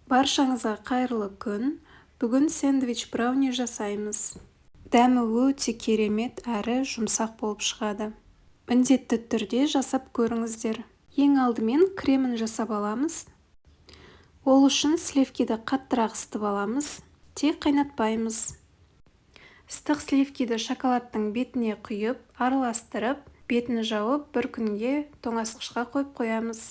Баршаңызға қайырлы күн! Бүгін сэндвич брауни жасаймыз. Дәмі өте керемет әрі жұмсақ болып шығады. Міндетті түрде жасап көріңіздер. Ең алдымен кремін жасап аламыз. Ол үшін сливкиді қаттырақ ысытып аламыз, тек қайнатпаймыз. Ыстық сливкиді шоколадтың бетіне құйып, араластырып, бетін жауып, бір күнге тоңазытқышқа қойып қоямыз.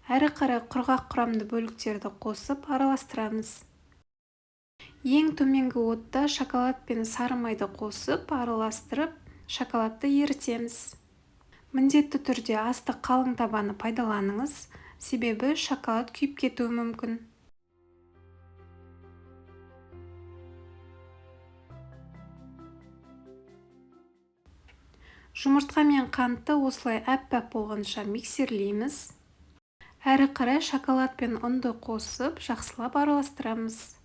Әрі қарай құрғақ құрамды бөліктерді қосып араластырамыз. Ең төменгі отта шоколад пен сары майды қосып, араластырып, шоколадты ерітеміз. Міндетті түрде асты қалың табаны пайдаланыңыз, себебі шоколад күйіп кетуі мүмкін. Жұмыртқа мен қантты осылай аппақ болғанша миксерлейміз. Әрі қарай шоколад пен ұнды қосып, жақсылап араластырамыз.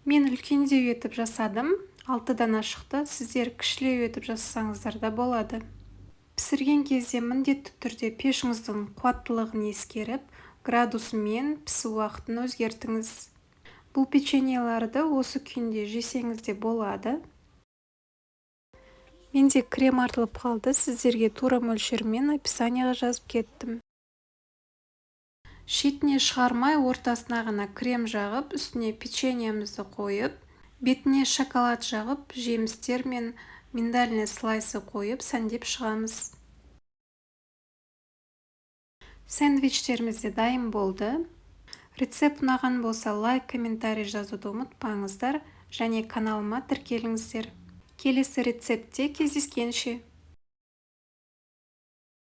Мен үлкендеу етіп жасадым, 6 дана шықты, сіздер кішілеу етіп жасасаңыздар да болады. Пісірген кезде міндетті түрде пешіңіздің қуаттылығын ескеріп, градусымен пісу уақытын өзгертіңіз. Бұл печеньеларды осы күйінде жесеңіз де болады. Менде крем артылып қалды, сіздерге тура мөлшермен описанияға жазып кеттім. Шетіне шығармай, ортасына ғана крем жағып, үстіне печеньемізді қойып, бетіне шоколад жағып, жемістер мен миндальный слайсы қойып, сәндеп шығамыз. Сэндвичтеріміз де дайын болды. Рецепт ұнаған болса, лайк, комментарий жазуды ұмытпаңыздар және каналыма тіркеліңіздер. Келесі рецептте кездескенше!